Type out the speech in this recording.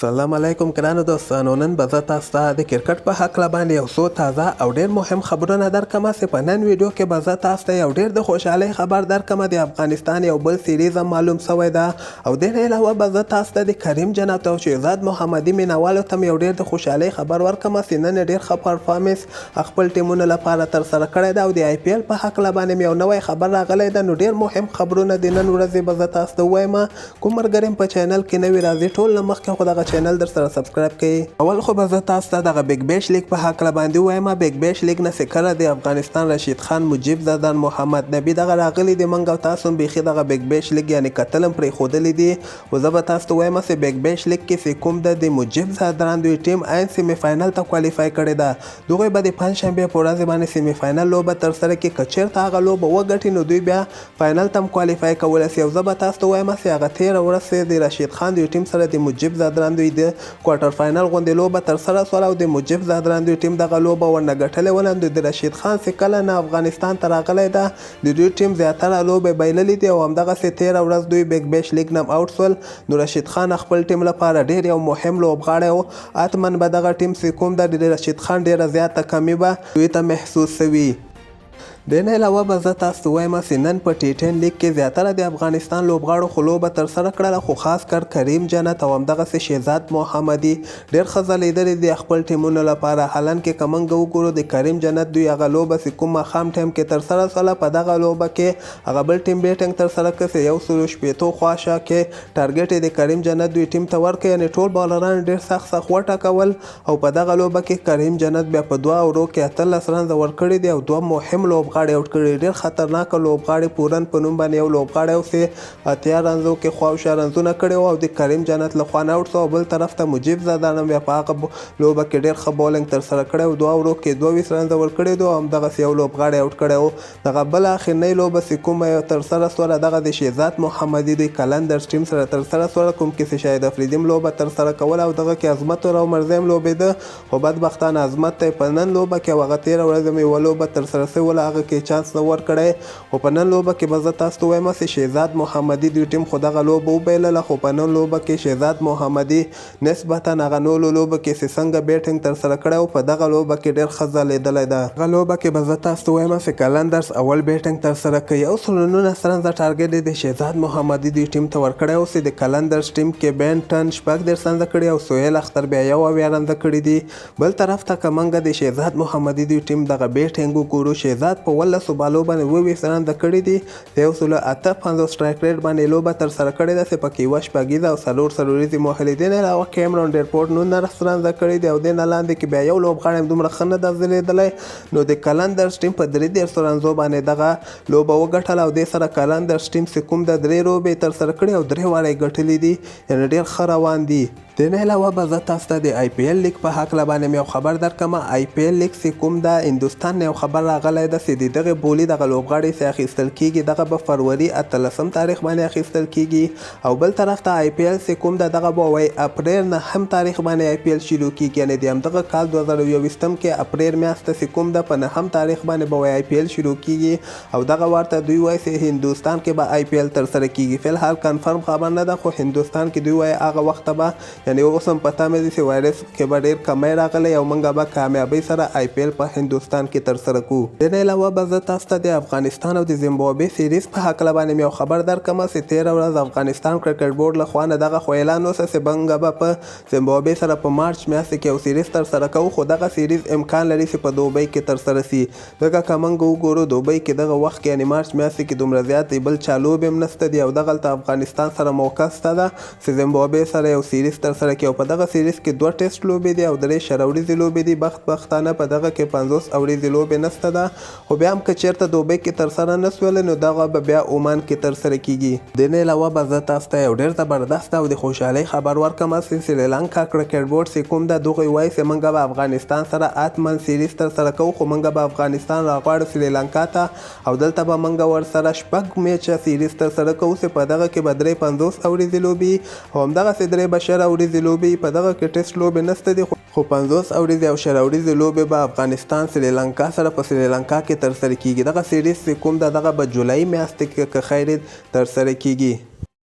سلام علیکم ګرانو دوستانو، نن به زه تاسو ته د کرکټ په هکله باندې یو څو تازه او ډیر مهم خبرونه درکم چې په نن ویډیو کې به زه تاسو ته یو ډیر د خوشحالۍ خبر درکم. د افغانستان یو بل سیریز هم معلوم سوی ده او دې نه علاوه به زه تاسو ته د کریم جنت او شهزاد محمدي مینوالو ته یو ډیر د خوشحالۍ خبر ورکم چې نن یې ډیر ښه پرفارمنس خپل ټیمونو لپاره ترسره کړی ده او د آی پي ایل په هکله باندې یو نوی خبر راغلی ده. نو ډیر مهم خبرونه د نن ورځې به زه تاسو ته ووایم. کوم ملګری په چینل کې نوی راځي، ټول نه مخکې خو دغه چینل در سره سبسکرایب کړئ. اول خو به زه تاسو ته دغه بیګ بیش لیګ په هکله باندې ووایم. بیګ بیش لیګ نه چې کله د افغانستان رشید خان، مجیب زدان، محمد نبي دغه راغلي دي، موږ او تاسو هم بیخي دغه بیګ بیش لیګ یعنې کتل هم پرېښودلي دي. خو زه به تاسو ته ووایم چې بیګ بیش لیګ کې چې کوم ده، د مجیب زدران دوی ټیم عین سیمي فاینل ته کوالیفای کړې ده. دوی به د پنجشنبې په ورځ باندې سیمي فاینل لوبه ترسره کړي. که چېرته هغه لوبه وګټي، نو دوی بیا فاینل ته هم کوالیفای کولی شي. او زه به تاسو ته ووایم چې هغه تېره ورځ چې د رشید خان دوی ټیم سره د مجیب زدران دوی د کوارټر فاینل غوندې لوبه ترسره شوله او د مجیب زدران دوی ټیم دغه لوبه ورنه ګټلې وله. نو د رشید خان چې کله نه افغانستان ته راغلی ده، د دوی ټیم زیاتره لوبې بایللې دي او همدغسې تېره ورځ دوی بیګ بیش لیګ نه هم اوټ شول. نو رشید خان خپل ټیم لپاره ډېر یو مهم لوبغاړی و. حتما به دغه ټیم چې کوم ده، د رشید خان ډېره زیاته کمي به دوی ته محسوس سوي. دې نه علاوه به زه تاسو ته ووایم چې نن په ټي ټین لیګ کې زیاتره د افغانستان لوبغاړو خو لوبه ترسره کړله، خو خاص کر کریم جنت او همدغسې شهزاد محمدي ډېر ښه ځلېدلي دي خپل ټیمونو لپاره. حالانکه که موږ وګورو، د کریم جنت دوی هغه لوبه چې کوم ماښام ټایم کې ترسره شوله، په دغه لوبه کې هغه بل ټیم بیټنګ ترسره کړ چې 160 خواشا کې ټارګټ یې د کریم جنت دوی ټیم ته ورکړ، یعنې ټول بالران ډېر سخت سخت وټکول او په دغه لوبه کې کریم جنت بیا په دوه اورو کې 18 رنزه ورکړي دي او دوه مهم لوبغاړي اوټ کړي، ډېر خطرناک لوبغاړي. پورن په نوم باندې یو لوبغاړی و چې 80 رنزو کې خواوشا رنزونه کړي وو او د کریم جنت له خوا نه اوټ شو. او بل طرف ته مجیب زدان هم بیا په هغه لوبه کې ډېر ښه بولینګ ترسره کړی او دوه اورو کې 22 رنزه ورکړي دي او همدغسې یو لوبغاړی اوټ کړی و. دغه بله اخرنۍ لوبه چې کومه یو ترسره سوله، دغه د شهزاد محمدي دوی قلندرز ټیم سره ترسره سوله، کوم کې چې شاهد افریدي هم لوبه ترسره کوله او دغه کې عظمت الله عمرزی هم لوبېده. خو بدبختانه عظمت ته په نن لوبه کې او هغه تېره ورځ هم یوه لوبه ترسره سوې وله، هغه کې چانس نه ورکړی. خو په نن لوبه کې به زه تاسو ته ووایم چې شهزاد محمدي دوی ټیم خو دغه لوبه وبایلله، خو په نن لوبه کې شهزاد محمدي نسبتا هغه نورو لوبو کې چې څنګه بیټنګ ترسره کړی و، په دغه لوبه کې ډېر ښه ځلېدلی ده. دغه لوبه کې به زه تاسو ته ووایم چې قلندرز اول بیټنګ ترسره کوي، 119 رنزه ټارګټ یې د شهزاد محمدي دوی ټیم ته ورکړی و چې د قلندرز ټیم کې بینټن 36 رنزه کړي او سهیل اختر بیا 71 رنزه کړي دي. بل طرف ته که موږ د شهزاد محمدي دوی ټیم دغه بیټنګ وګورو، شهزاد په 18 بالو باندې 27 رنزه کړي دي، د 158 سټرایک ریټ باندې لوبه ترسره کړې ده چې پکې یوه شپږیزه او څلور څلوریزې موهلې. دې نه علاوه کیمرون ډیرپورټ 19 رنزه کړي دي او دې نه لاندې کې بیا یو لوبغاړی هم دومره ښه نه ده ځلېدلی. نو د قلندرز ټیم په 33 رنزو باندې دغه لوبه وګټله او دې سره قلندرز ټیم چې کوم ده، درې لوبې ترسره کړې او درې واړه یې ګټلې دي، یعنې ډېر ښه روان دي. دې نه علاوه به زه تاسو ته د آی پي ایل لیګ په هکله باندې مې یو خبر درکړم. آی پي ایل لیګ چې کوم ده، هندوستان نه یو خبر راغلی ده چې د دغې بولي دغه لوبغاړي چې اخیستل کیږي، دغه به فروري 18 تاریخ باندې اخیستل کیږي. او بل طرف ته آی پي ایل چې کوم ده، دغه به وایي اپریل نهم تاریخ باندې آی پي ایل شروع کیږي، یعنې د همدغه کال 2021 کې اپریل میاشت چې کوم ده، په نهم تاریخ باندې به وایي آی پي ایل شروع کیږي او دغه ورته دوی وایي چې هندوستان کې به آی پي ایل ترسره کیږي. فلحال کنفرم خبر نه ده، خو هندوستان کې دوی وایي هغه وخت به، یعنې اوس هم په تمه دي چې وایرس کې به ډېر کمی راغلی او موږ به کامیابۍ سره آی پي ایل په هندوستان کې ترسره کړو. دې نه علاوه به زه تاسو ته د افغانستان او د زیمبابوې سیریز په هکله باندې مې یو خبر درکړم چې تېره ورځ افغانستان کرکټ بورډ له خوا نه دغه خو اعلان وسه چې موږ به په زیمبابوې سره په مارچ میاشت کې یو سیریز ترسره کوو، خو دغه سیریز امکان لري چې په دوبۍ کې ترسره سي، ځکه که موږ وګورو، دوبۍ کې دغه وخت کې، یعنې مارچ میاشت کې، دومره زیات دی بل چا لوبې هم نشته دي او دغلته افغانستان سره موقع شته ده چې زیمبابوې سره یو سیریز ترسره کړي. او په دغه سیریز کې دوه ټیسټ لوبې دي او درې 20 اوریزې لوبې دي. بدبختانه په دغه کې 50 اوریزې لوبې نشته ده، خو بیا هم که چېرته دوبۍ کې ترسره نه سولې، نو دغه به بیا عمان کې ترسره کیږي. دې نه علاوه به زه تاسو ته یو ډېر زبردست او د خوشحالۍ خبر ورکړم چې سریلانکا کرکټ بورډ چې کوم ده، دغوی وایي چې موږ به افغانستان سره حتما سیریز ترسره کوو، خو موږ به افغانستان راغواړو سریلانکا ته او دلته به موږ ورسره شپږ میچه سیریز ترسره کوو چې په دغه کې به درې 50 اوریزې لوبې او همدغسې درې به 20 اوریزې لوبې. په دغه کې ټیسټ لوبې نشته دي، خو 50 اوریزې او 20 اوریزې لوبې به افغانستان سریلانکا سره په سریلانکا کې ترسره کیږي. دغه سیریز چې کوم ده، دغه به جولای میاشتې کې که خیر ترسره کیږي.